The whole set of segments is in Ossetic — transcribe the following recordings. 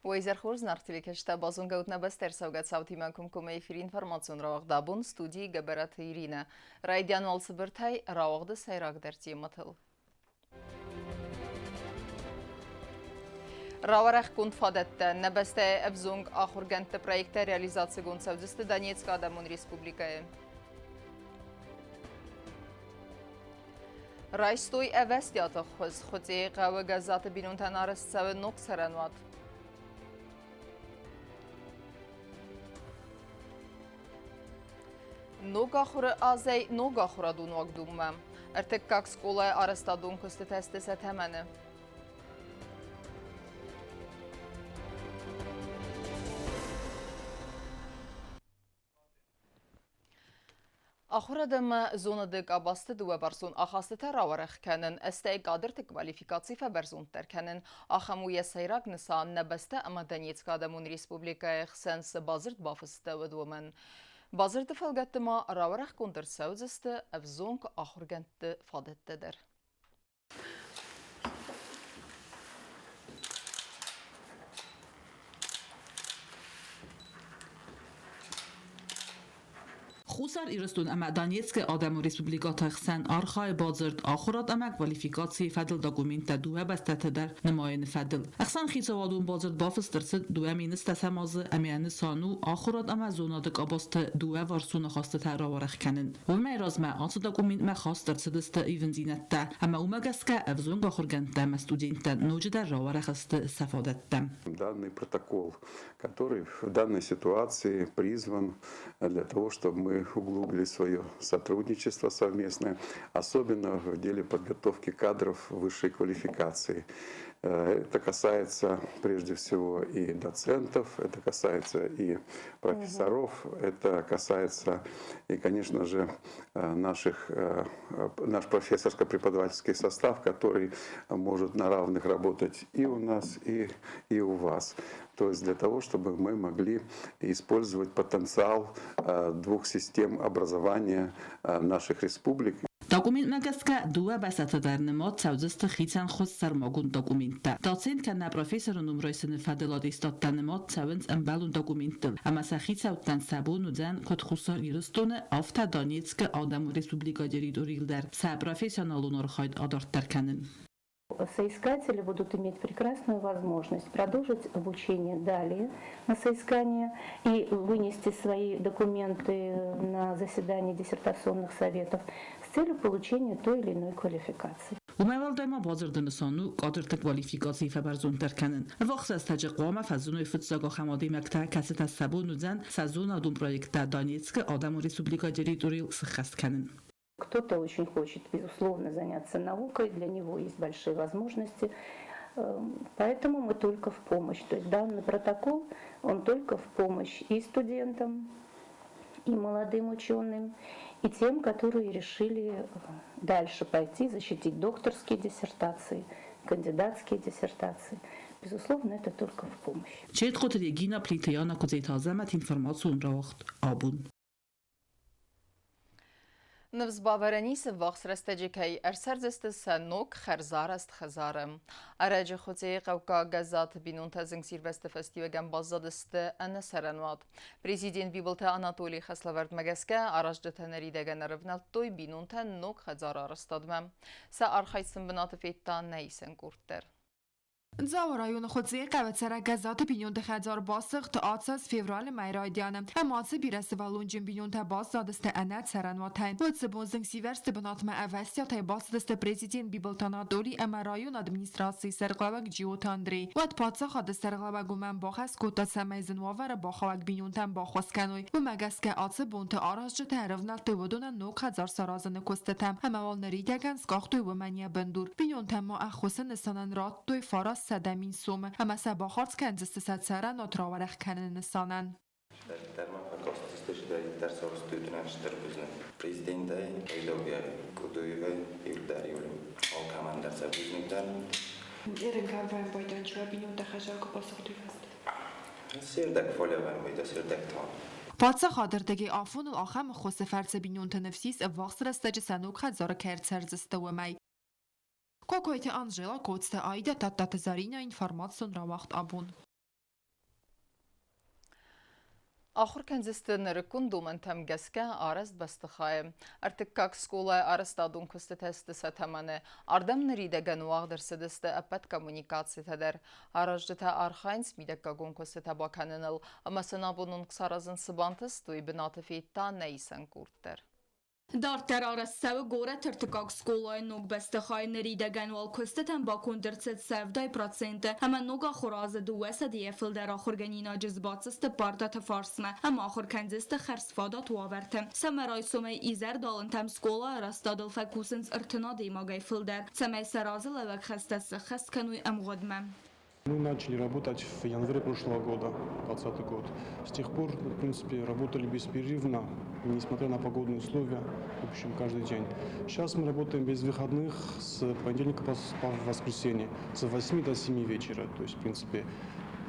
Уӕ изӕр хорз, наргъ телекӕсджытӕ, базонгӕ ут нӕ бӕстӕ ӕрцӕугӕ цаутимӕ комкоммӕ эфиры информацион рауагъд абон студийы Гӕбӕраты Иринӕ. Райдиан уал цыбыртӕй рауагъды сӕйрагдӕр темӕтыл. Рауӕрӕхгонд фадӕттӕ нӕ бӕстӕйы ӕвзонг ахуыргӕндты проекттӕ реализацигонд цӕудзысты Донецкы Адӕмон Республикӕйы. Райстой ӕвӕстиаты хуыз Хуыцъейы хъӕуы Гӕззаты бинонтӕн арӕзт цӕуы ног цӕрӕнуат. Ног ахуыры азӕй ног ахуырадон уагдонмӕ. Ӕртыккаг скъолайы арӕзтадон куыстытӕ сты сӕ тӕмӕны. Ахуырад ӕмӕ зонады къабӕзты дыууӕбӕрцон ахастытӕ рауӕрӕх кӕнын, стӕй кадрты квалификаци фӕбӕрзонддӕр кӕнын. Ахӕм у йӕ сӕйраг нысан нӕ бӕстӕ ӕмӕ Донецкы Адӕмон Республикӕйы хсӕн цы бадзырд бафыстӕуыд, уымӕн. Бадзырды фӕлгӕтты ма рауӕрӕхгонд ӕрцӕудзысты ӕвзонг ахуыргӕндты фадӕттӕ дӕр. Хуссар Ирыстон ӕмӕ Донецкы Адӕмон Республикӕты хсӕн архайы бадзырд ахуырад ӕмӕ квалификацийы фӕдыл документтӕ дыууӕ бӕстӕты дӕр нымайыны фӕдыл. Ӕхсӕнхицауадон бадзырд бафыст ӕрцыд 2010 азы ӕмӕ нысан у ахуырад ӕмӕ зонады къабӕзты дыууӕварсон ахастытӕ рауӕрӕх кӕнын. Уымӕй размӕ ацы документмӕ хаст ӕрцыдысты ивындзинӕдтӕ, ӕмӕ уымӕ гӕсгӕ ӕвзонг ахуыргӕндтӕ ӕмӕ студенттӕ ноджыдӕр рауӕрӕх сты сӕ фадӕттӕ. Данный протокол, который в данной ситуации призван для того, чтобы мы углубили свое сотрудничество совместное, особенно в деле подготовки кадров высшей квалификации. Это касается прежде всего и доцентов, это касается и профессоров, это касается и, конечно же, наш профессорско-преподавательский состав, который может на равных работать и у нас, и у вас. То есть для того, чтобы мы могли использовать потенциал двух систем образования наших республик. Документмӕ гӕсгӕ дыууӕ бӕстӕты дӕр нымад цӕудзысты хицӕн хуыз сӕрмагонд документтӕ. Доцент кӕнӕ профессоры ном райсыны фӕдыл аттестаттӕ нымад цӕуынц ӕмбӕлон документтыл ӕмӕ сӕ хицӕуттӕн сӕ бон уыдзӕн куыд Хуссар Ирыстоны, афтӕ Донецкы Адӕмон Республикӕйы территорийыл дӕр сӕ профессионалон архайд адарддӕр кӕнын. Соискатели будут иметь прекрасную возможность продолжить обучение далее на соискание и вынести свои документы на заседание диссертационных советов с целью получения той или иной квалификации. Уымӕй уӕлдай ма бадзырды нысан у кадрты квалификаци фӕбӕрзонддӕр кӕнын. Ӕввахс рӕстӕджы хъуамӕ фӕзыной фыццаг ахӕм адӕймӕгтӕ, кӕцытӕ сӕ бон уыдзӕн сӕ зонадон проекттӕ Донецкы Адӕмон Республикӕйы территорийыл сыххӕст кӕнын. Кто-то очень хочет, безусловно, заняться наукой, для него есть большие возможности. Поэтому мы только в помощь. То есть данный протокол, он только в помощь и студентам, и молодым ученым, и тем, которые решили дальше пойти, защитить докторские диссертации, кандидатские диссертации. Безусловно, это только в помощь. Четхъоты Регина, Плиты Яна, Куыдзеты Азӕмӕт, информацион рауагъд абон. Ныфс бавӕрӕн ис, ӕввахс рӕстӕджы кӕй ӕрцӕрдзысты сӕ ног хӕрзарӕзт хӕдзары. Ӕрӕджы Хуыцъейы хъӕуккаг Гӕззаты бинонтӕ зынгсирвӕзты фӕстиуӕгӕн баззадысты ӕнӕ цӕрӕнуат. Президент Бибылты Анатолийы хӕслӕвӕрдмӕ гӕсгӕ аразджытӕ ныридӕгӕн ӕрывнӕлдтой бинонтӕн ног хӕдзары арӕзтадмӕ. Сӕ архайд сын бынаты федта нӕ исӕн къорд дӕр. Дзауы районы Хуыцъейы хъӕуы цӕрӕг Гӕззаты бинонты хӕдзар басыгъд ацӕз февралы мӕйы райдианы. Ӕмӕ ацы бирӕсывӕллонджын бинонтӕ баззадысты ӕнӕ цӕрӕнуатӕй. Уыцы бон зынгсивӕрзты бынатмӕ ӕвӕстиатӕй бацыдысты президент Бибылты Анатоли ӕмӕ районы администрацийы сӕргълӕууӕг Джиоты Андрей. Уӕд паддзахады сӕргълӕууӕг уымӕн бахӕс кодта, цӕмӕй зын уавӕры бахауӕг бинонтӕн баххуыс кӕной. Уымӕ гӕсгӕ ацы бонты аразджытӕ ӕрӕвнӕлдтой уыдонӕн ног хӕдзар саразыны куыстытӕм ӕмӕ уал ныридӕгӕн скъахтой уымӕн йӕ бындур. Бинонтӕн ма ӕххуысы нысанӕн радтой 900 000 сомы ӕмӕ сӕ бахардз кӕндзысты сӕ цӕрӕнуат рауӕрӕх кӕныны нысанӕн. Дарддӕр ма фӕкастысты чидӕриддӕр сӕрыстуйтынӕн стыр бузныг. Президентӕй, Айдаугӕ Кудуевӕй иуылдӕр иу алкӕмӕн дӕр сӕ бузныг дӕн. Ерынкӕвӕн байдӕнчуа бинонтӕ хӕзар куы басыгъдой фӕст. Сердӕг фолӕвӕн уыйда сердӕг та. Паддзахады ӕрдӕгӕй афоныл ахӕм ӕххуысы фӕрцы бинонтӕ ныфс ис ӕввахс рӕстӕджы сӕ ног хӕдзары кӕй ӕрцӕрдзысты, уымӕй. Кокойты Анжела, Коцты Аидӕ, Тадтаты Зӕринӕ, информацион рауагъд абон. Ахуыр кӕндзысты нырыккон домӕнтӕм гӕсгӕ арӕзт бӕстыхайы. Ӕртыккаг скъолайы арӕзтадон куыстытӕ сты сӕ тӕмӕны. Ардӕм ныридӕгӕн уагъд ӕрцыдысты ӕппӕт коммуникацитӕ дӕр. Аразджытӕ архайынц мидӕггагон куыстытӕ бакӕныныл ӕмӕ сын абон онг саразын цы бантыст, уый бынаты федта нӕ исӕн къорд дӕр. Дарддӕр арӕзт цӕуы горӕты ӕртыккаг скъолайы ног бӕстыхай. Ныридӕгӕн уал куыстытӕн баконд ӕрцыд 70% ӕмӕ ног ахуыр азы 200-йӕ фылдӕр ахуыргӕнинаджы сбаддзысты партӕты фарсмӕ ӕмӕ ахуыр кӕндзысты хӕрзфадат уавӕрты. Сӕумӕрайсомӕй изӕрдалынтӕм скъолайы арӕзтадыл фӕкусынц 30 адӕймагӕй фылдӕр, цӕмӕй сӕ разылӕууӕг хӕстӕ сӕххӕст кӕной ӕмгъуыдмӕ. Мы начали работать в январе прошлого года, 2020 год. С тех пор, в принципе, работали беспрерывно, несмотря на погодные условия, в общем, каждый день. Сейчас мы работаем без выходных с понедельника по воскресенье, с 8 до 7 вечера. То есть, в принципе,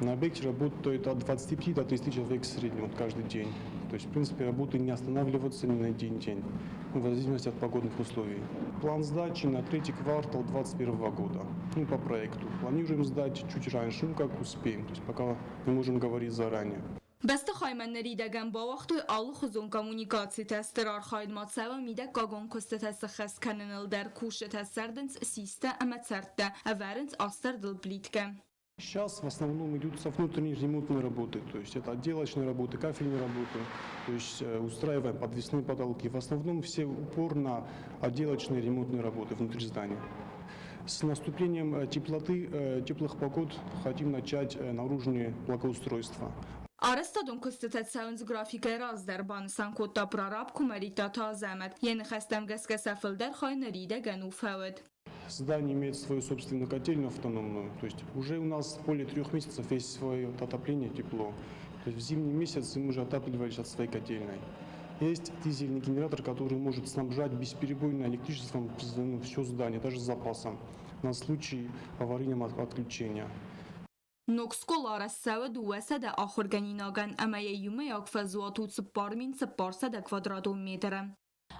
на объекте работает от 25 до 30 человек в среднем вот, каждый день. То есть, в принципе, работы не останавливаются ни на один день, ну, в зависимости от погодных условий. План сдачи на третий квартал 2021 года, ну, по проекту. Планируем сдать чуть раньше, ну, как успеем, то есть пока не можем говорить заранее. Бӕстыхаймӕ ныридӕгӕн бауагътой алыхуызон коммуникацитӕ, стыр архайд ма цӕуы мидӕггагон куыстытӕ сыххӕст кӕныныл дӕр, кусджытӕ сӕрдынц систӕ ӕмӕ цӕрдтӕ, ӕвӕрынц астӕрдыл плиткӕ. Сейчас в основном идутся внутренние ремонтные работы, то есть это отделочные работы, кафельные работы, то есть устраиваем подвесные потолки. В основном все упор на отделочные ремонтные работы внутри здания. С наступлением теплоты, теплых погод хотим начать наружные благоустройства. Арӕзтадон куыстытӕ цӕуынц графикӕй раздӕр, банысан кодта прораб Куымӕридтаты Азӕмӕт. Йӕ ныхӕстӕм гӕсгӕ сӕ фылдӕр хай ныридӕгӕн у фӕуд. Здание имеет свою собственную котельную автономную. То есть уже у нас более 3 месяцев есть свое отопление, тепло. То есть в зимние месяцы мы уже отапливались от своей котельной. Есть дизельный генератор, который может снабжать бесперебойно электричеством, ну, все здание, даже с запасом, на случай аварийного отключения. Ног скъола арӕзт цӕуы 200 ахуыргӕнинагӕн ӕмӕ йӕ иумӕйаг фӕзуат у 4400 квадратон метры.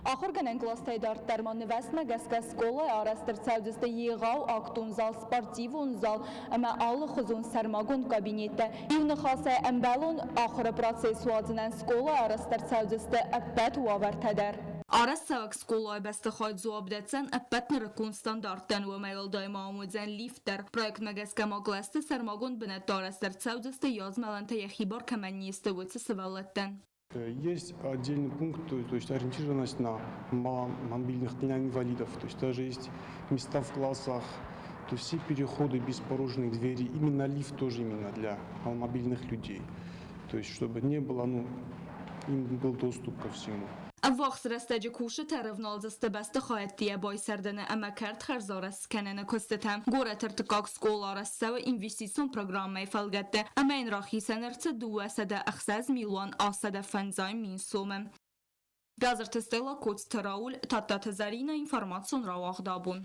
Ахуыргӕнӕн къластӕй дарддӕр ма нывӕзтмӕ гӕсгӕ скъолайы арӕзт ӕрцӕудзысты егъау актон зал, спортивон зал ӕмӕ алыхуызон сӕрмагонд кабинеттӕ. Иу ныхасӕй, ӕмбӕлон ахуыры процесс уадзынӕн скъолайы арӕзт ӕрцӕудзысты ӕппӕт уавӕртӕ дӕр. Арӕзтцӕуӕг скъолайы бӕстыхай дзуапп дӕтдзӕн ӕппӕт нырыккон стандарттӕн, уымӕй уӕлдай ма уым уыдзӕн лифт дӕр. Проектмӕ гӕсгӕ ма кълӕсты сӕрмагонд бынӕтты арӕзт ӕрцӕудзысты язмӕлӕнтӕ йӕхи бар кӕмӕн не сты, уыцы сывӕллӕттӕн. Есть отдельный пункт, то есть ориентированность на маломобильных, на инвалидов. То есть даже есть места в классах, то есть все переходы, беспорожные двери, именно лифт тоже именно для маломобильных людей. То есть чтобы не было, ну, им был доступ ко всему. Ӕввахс рӕстӕджы кусджытӕ ӕрӕвналдзысты бӕстыхӕйттӕ байсӕрдыны ӕмӕ кӕрт хӕрзарӕзт кӕныны куыстытӕм. Горӕты ӕртыккаг скъола арӕзт цӕуы инвестицион программӕйы фӕлгӕтты ӕмӕ йын рахицӕн ӕрцыд 206 850 000 сомы. Бязырты Стелла, Коцты Рауль, Тадтаты Зарина, информацион рауагъд «Абон».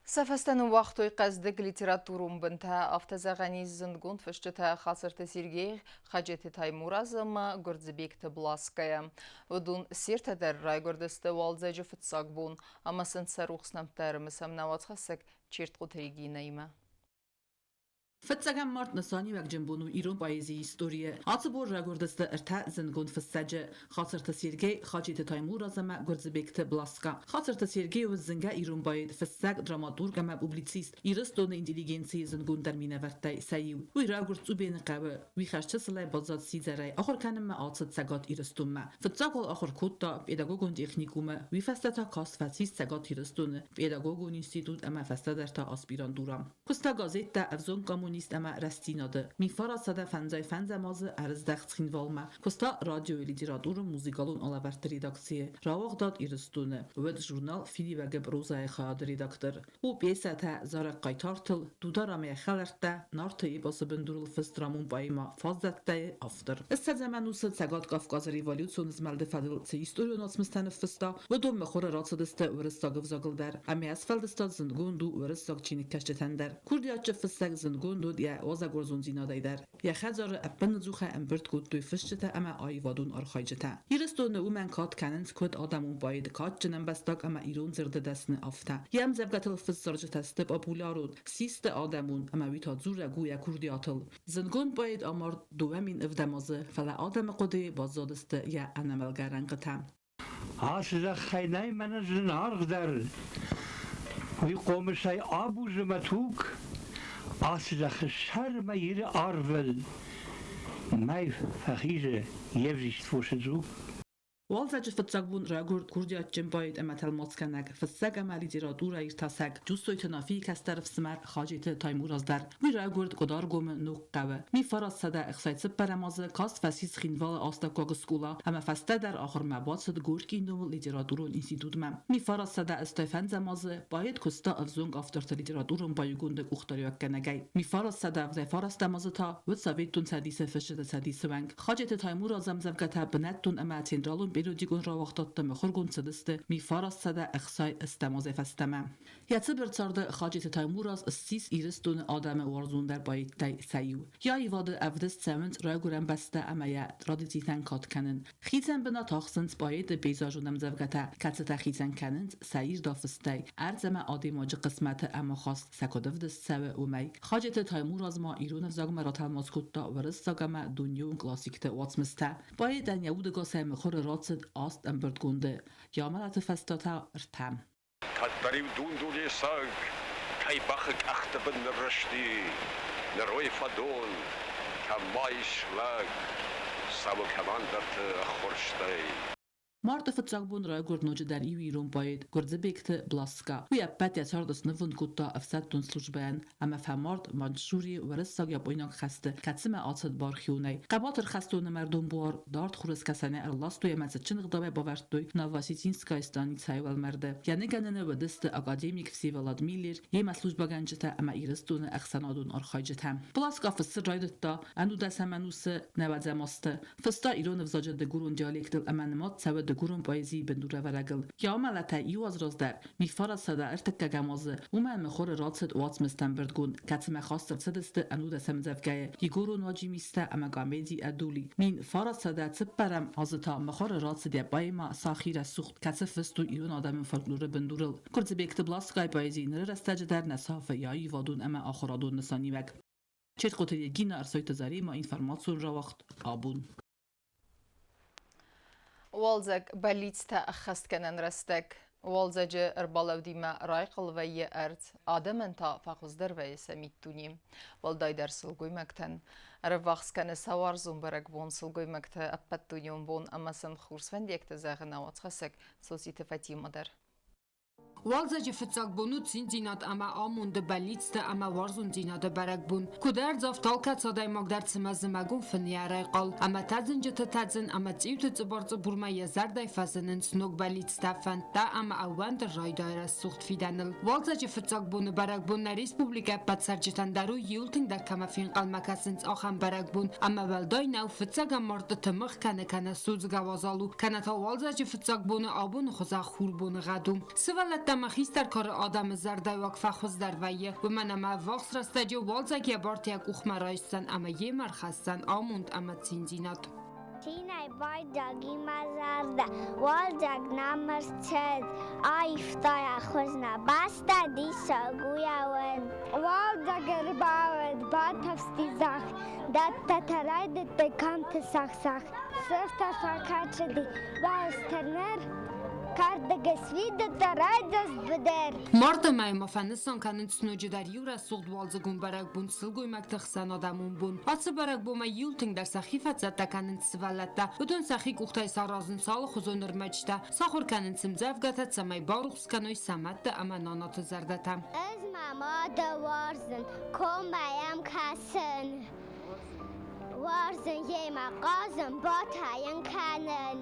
Сӕ фӕстӕ ныууагътой хъӕздыг литературон бынтӕ, афтӕ зӕгъӕн ис зындгонд фысджытӕ Хацырты Сергей, Хаджеты Таймураз ӕмӕ Гуырдзыбегты Бласкайӕ. Уыдон се ртӕ дӕр райгуырдысты уалдзӕджы фыццаг бон ӕмӕ сын сӕ рухс нӕмттӕ ӕрымысӕм нӕ уацхӕссӕг Чертхъуты Регинӕимӕ. Фыццӕгӕм март нысаниуӕгджын бон у ирон поэзийы историйы. Ацы бон райгуырдысты ӕртӕ зындгонд фыссӕджы: Хацырты Сергей, Хаджеты Таймураз ӕмӕ Гуырдзыбегты Бласка. Хацырты Сергей у зынгӕ ирон поэт, фыссӕг, драматург ӕмӕ публицист, Ирыстоны интеллигенцийы зындгонддӕр минӕвӕрттӕй сӕ иу. Уый райгуырд Цъубены хъӕуы. Уый хӕрзчысылӕй баззад сидзӕрӕй, ахуыр кӕнынмӕ ацыд Цӕгат Ирыстонмӕ. Фыццаг уал ахуыр кодта педагогон техникумы, уый фӕстӕ та каст фӕцис Цӕгат Ирыстоны педагогон институт ӕмӕ фӕстӕдӕр та аспирантура. Куыста газеттӕ «Ӕвзонг коммунист» ӕмӕ «Рӕстдзинад-ы». 1955 азы ӕрыздӕхт Цхинвалмӕ. Куыста радиойы литературон музыкалон алӕвӕрдты редакцийы, рауагъдад «Ирыстон-ы», уыд журнал «Фидиуӕг-ы прозӕйы хайады редактор. У пьесӕтӕ «Зарӕг хъайтартыл», «Дудар ӕмӕ йӕ хӕлӕрттӕ», «Нарты эпосы бындурыл фыст драмон поэмӕ «Фаззӕттӕ»-йы автор. ХХ-ӕм ӕнусы Цӕгат Кавказы революцион змӕлды фӕдыл цы историон уацмыстӕ ныффыста, уыдон мыхуыры рацыдысты уырыссаг ӕвзагыл дӕр, ӕмӕ йӕ сфӕлдыстад зындгонд у уырыссаг чиныгкӕсджытӕн дӕр. Курдиатджын фыссӕг зындгонд Зындгонд уыд йӕ уазӕгуарзондзинадӕй дӕр. Йӕ хӕдзары ӕппынӕдзухӕй ӕмбырд кодтой фысджытӕ ӕмӕ аивадон архайджытӕ. Ирыстоны уымӕн кад кӕнынц куыд адӕмон поэт, кадджын ӕмбӕстаг ӕмӕ ирон дзырды дӕсны, афтӕ. Йӕ ӕмдзӕвгӕтыл фыст зарджытӕ сты популярон, систы адӕмон ӕмӕ уый та дзурӕг у йӕ курдиатыл. Зындгонд поэт амард 2007 азы, фӕлӕ адӕмы хъуыдыйы баззадысты йӕ ӕнӕмӕлгӕ рӕнхъытӕ. Ацы зӕххӕй нӕй мӕнӕн зынаргъдӕр, уый хъомысӕй абузы мӕ туг, ацы зӕххы сӕрмӕ Иры арвыл мӕй фӕхизы йе взист фосы дзуг. Уалдзӕджы фыццаг бон райгуырд курдиатджын поэт ӕмӕ тӕлмацгӕнӕг, фыссӕг ӕмӕ литературӕиртасӕг Джусойты Нафийы кӕстӕр ӕфсымӕр Хаджеты Таймураз дӕр. Уый райгуырд Къуыдаргомы Ногхъӕуы. 1964 азы каст фӕцис Цхинвалы астӕуккаг скъола ӕмӕ фӕстӕдӕр ахуырмӕ бацыд Горькийы номыл литературон институтмӕ. 1985 азы поэт куыста ӕвзонг авторты литературон баиугонды къухдариуӕггӕнӕгӕй. 1999 азы та уыд Советон Цӕдисы Фысджыты Цӕдисы уӕнг. Хаджеты Таймуразы ӕмдзӕвгӕтӕ бынӕттон ӕмӕ централон периодикон рауагъдадты мыхуыргонд цыдысты 1960 азӕй фӕстӕмӕ. Йӕ цыбыр царды Хаджеты Таймураз ссис Ирыстоны адӕмы уарзондӕр поэттӕй сӕ иу. Йӕ аивады ӕвдыст цӕуынц райгуырӕн бӕстӕ ӕмӕ йӕ традицитӕн кад кӕнын. Хицӕн бынат ахсынц поэты пейзажон ӕмдзӕвгӕтӕ, кӕцытӕ хицӕн кӕнынц сӕ ирд афыстӕй, ӕрдз ӕмӕ адӕймаджы хъысмӕты ӕмахаст сӕ куыд ӕвдыст цӕуы, уымӕй. Хаджеты Таймураз ма ирон ӕвзагмӕ ратӕлмац кодта уырыссаг ӕмӕ дунеон классикты уацмыстӕ. Поэтӕн йӕ удӕгасӕй мыхуыры рацыд аст ӕмбырдгонды, йӕ амӕлӕты фӕстӕ та ӕртӕ. Кӕддӕр-иу дун-дуне саг кӕй бӕхы къӕхты бын ныррызти, нырой фӕдон, кӕм ма ис лӕг, цӕуы кӕмӕндӕрты ӕххуырстӕй. Марты фыццаг бон райгуырд ноджыдӕр иу ирон поэт Гуырдзыбегты Бласка. Уый ӕппӕт йӕ цард снывонд кодта ӕфсӕддон службӕйӕн ӕмӕ фӕмард Маньчжурийы уырыссаг-япойнаг хӕсты, кӕцымӕ ацыд бархионӕй. Хъӕбатыр хӕстоны мӕрдон буар дард хурыскӕсӕнӕй ӕрластой ӕмӕ цытджын ӕгъдауӕй бавӕрдтой Новоосетинская станицӕйы уӕлмӕрды. Йӕ ныгӕныны уыдысты академик Всеволод Миллер, йемӕ службӕгӕнджытӕ ӕмӕ Ирыстоны ӕхсӕнадон архайджытӕ. Бласка фыссын райдыдта ӕнудӕсӕм ӕнусы нӕуӕдзӕм азты. Фыста ирон ӕвзаджы дыгурон диалектыл ӕмӕ нымад цӕуы дыгурон поэзийы бындурӕвӕрӕгыл. Йӕ амӕлӕтӕй иу аз раздӕр, миффарасада ӕртыккӕгӕм азы, уымӕн мыхуыры рацыд уацмыстӕ ӕмбырдгонд, кӕцымӕ хаст ӕрцыдысты ӕнудӕсӕм ӕмдзӕвгӕйы Егорон уаджимистӕ ӕмӕ комеди Ӕдули. 1904 азы та мыхуыры рацыд йӕ поэмӕ Сахи рӕсугъд, кӕцы фыст у ирон адӕмы фольклоры бындурыл. Куырдзыбегты Бласкайы поэзи ныры рӕстӕджы дӕр нӕ сафы йӕ аивадон ӕмӕ ахуырадон нысаниуӕг. Четхъоты Регина, Ӕрсойты Заремӕ, информацион рауагъд «Абон». Уалдзӕг бӕллицтӕ ӕххӕстгӕнӕн рӕстӕг. Уалдзӕджы ӕрбалӕудимӕ райхъал вӕййы ӕрдз, адӕмӕн та фӕхуыздӕр вӕййы сӕ миддуне. Уӕлдайдӕр сылгоймӕгтӕн. Ӕрӕввахс кӕны сӕ уарзон бӕрӕгбон сылгоймӕгты ӕппӕтдунеон бон ӕмӕ сын хурсфӕндиӕгтӕ зӕгъы нӕ уацхӕссӕг Соситы Фатимӕ дӕр. Уалдзӕджы фыццаг бон у циндзинад ӕмӕ амонды бӕллицтӕ ӕмӕ уарзондзинады бӕрӕгбон. Куыд ӕрдз, афтӕ алкӕцы адӕймаг дӕр цымӕ зымӕгон фынӕй ӕрӕйхъал ӕмӕ тӕдзынджыты тӕдзын ӕмӕ цъиуты цъыбар-цъыбурмӕ йӕ зӕрдӕй фӕзынынц ног бӕллицтӕ, фӕндтӕ ӕмӕ ӕууӕнды райдайы рӕсугъд фидӕныл. Уалдзӕджы фыццаг боны бӕрӕгбон нӕ республикӕ ӕппӕт цӕрджытӕн дӕр у иуыл тынгдӕр кӕмӕ фенхъӕлмӕ кӕсынц, ахӕм бӕрӕгбон ӕмӕ уӕлдай нӕу фыццӕгӕм марты тымыгъ кӕны кӕнӕ судзгӕ уазал у, кӕнӕ та уалдзӕджы фыццаг боны абоны хуызӕн хурбоныгъӕд у. Сывӕллӕттӕ ӕмӕ хистӕр кары адӕмы зӕрдӕуаг фӕхуыздӕр вӕййы, уымӕн ӕмӕ ӕввахс рӕстӕджы уалдзӕг йӕ бартӕ йӕ къухмӕ райсдзӕн ӕмӕ йемӕ ӕрхӕсдзӕн амонд ӕмӕ циндзинад. Цинӕй байдзаг и мӕ зӕрдӕ, уалдзӕг нӕм ӕрцыд, аивта йӕ хуыз нӕ бӕстӕ, диссаг у йӕ уынд. Уалдзӕг ӕрбауад, батӕфсти зӕхх, дӕттӕ та райдыдтой кӕмтты сӕх-сӕх. Сыфтӕ фӕкӕсыди, баузтӕ ныр, кӕрдӕг сфидыдта райдзаст быдыр. Марты мӕйы ма фӕнысан кӕнынц ноджыдӕр иу рӕсугъд уалдзыгон бӕрӕгбон сылгоймӕгты хсӕн адӕмон бон. Ацы бӕрӕгбонмӕ иу тынгдӕр сӕхи фӕцӕттӕ кӕнынц сывӕллӕттӕ. Уыдон сӕхи къухтӕй саразынц алыхуызон ӕрмӕджытӕ, сахуыр кӕнынц ӕмдзӕвгӕтӕ, цӕмӕй барухс кӕной сӕ мӕдтӕ ӕмӕ нанаты зӕрдӕтӕ. Ӕз мӕ мады уарзын, коммӕ йӕм кӕсын. Уарзын йемӕ хъазын, батайын кӕнын.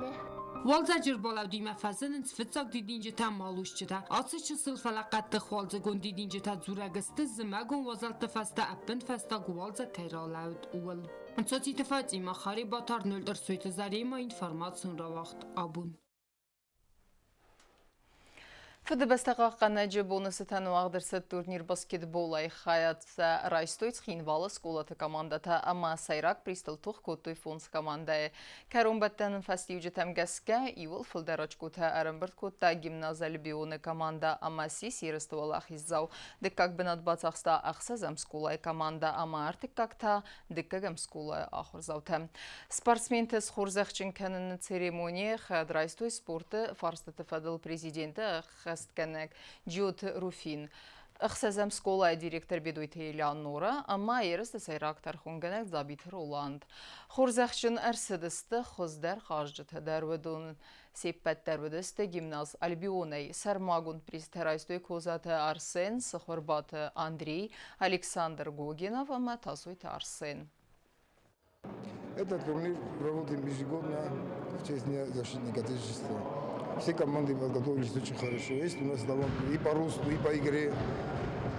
Уалдзӕджы ӕрбалӕудимӕ фӕзынынц фыццаг дидинджытӕ, малусджытӕ. Ацы чысыл, фӕлӕ хъӕддых уалдзыгон дидинджытӕ дзурӕг сты, зымӕгон уазӕлтты фӕстӕ ӕппынфӕстаг уалдзӕг кӕй ралӕуд, ууыл. Цоциты Фатимӕ, Харебаты Арнольд, Ӕрсойты Заремӕ, информацион рауагъд абон. Фыдыбӕстӕ хъахъхъӕнӕджы боны цытӕн уагъд ӕрцыд турнир баскетболӕй. Хайад сӕ райстой Цхинвалы скъолаты командӕтӕ ӕмӕ сӕйраг призтыл тох кодтой фондз командӕйы. Кӕронбӕттӕн фӕстиуджытӕм гӕсгӕ иууыл фылдӕр очкотӕ ӕрӕмбырд кодта гимназ Альбион-ы командӕ ӕмӕ ссис ерысты уӕлахиздзау. Дыккаг бынат бацахста ӕхсӕзӕм скъолайы командӕ ӕмӕ ӕртыккаг та дыккӕгӕм скъолайы ахуырдзаутӕ. Спортсменты схорзӕхджын кӕныны церемонийы хӕд райстой спорты фарстыты фӕдыл президенты ӕххӕстгӕнӕг Джиоты Руфин, ӕхсӕзӕм скъолайы директор Бедойты Элеонора ӕмӕ ерысты сӕйраг тӕрхонгӕнӕг Дзабиты Роланд. Хорзӕхджын ӕрцыдысты хуыздӕр хъазджытӕ дӕр уыдон Се ппӕт дӕр уыдысты гимназ Альбионӕй. Сӕрмагонд призтӕ райстой Козаты Арсен, Сыхуырбаты Андрей, Александр Гогинов ӕмӕ Тасойты Арсен. Этот турнир проводим ежегодно в честь Дня защитника Отечества. Все команды подготовились очень хорошо. Есть у нас талантливые и по росту, и по игре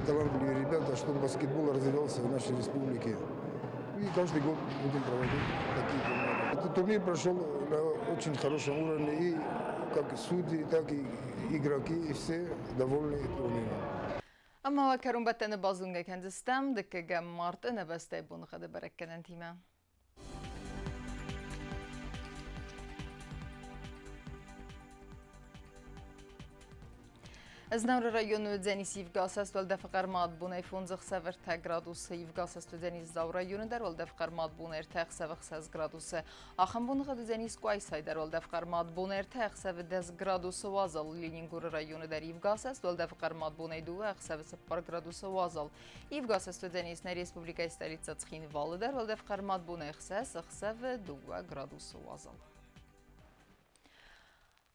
талантливые ребята, чтобы баскетбол развивался в нашей республике. И каждый год будем проводить такие турниры. Этот турнир прошел на очень хорошем уровне. И как судьи, так и игроки, и все довольны турниром. Ӕмӕ уӕ кӕронбӕттӕны базонгӕ кӕндзыстӕм дыккӕгӕм марты нӕ бӕстӕйы боныхъӕды бӕрӕггӕнӕнтимӕ. Знауыры районы уыдзӕнис ивгӕсӕст уӕлдӕфы хъӕрмад бонӕй 5 ӕхсӕв 3 градусы, ивгӕсӕст уыдзӕнис Дзауы районы дӕр уӕлдӕфы хъӕрмад бонӕй 3 ӕхсӕвы 6 градусы. Ахӕм боныгъӕд уыдзӕнис Къуайсайы дӕр уӕлдӕфы хъӕрмад бонӕй 3 ӕхсӕвы 10 градусы уазал. Ленингоры районы дӕр ивгӕсӕст уӕлдӕфы хъӕрмад бонӕй 2 ӕхсӕвы 4 градусы уазал. Ивгӕсӕст уыдзӕнис нӕ республикӕйы столицӕ Цхинвалы дӕр уӕлдӕфы хъӕрмад бонӕй 6 ӕхсӕвы 2 градусы уазал.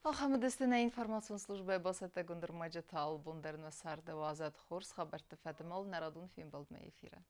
Ахӕм уыдысты нӕ информацион службӕйы бацӕттӕгонд ӕрмӕджытӕ. Алыбон дӕр нӕ царды уадзӕд хорз хабӕртты фӕдымӕл нӕ радон фембӕлдмӕ эфиры.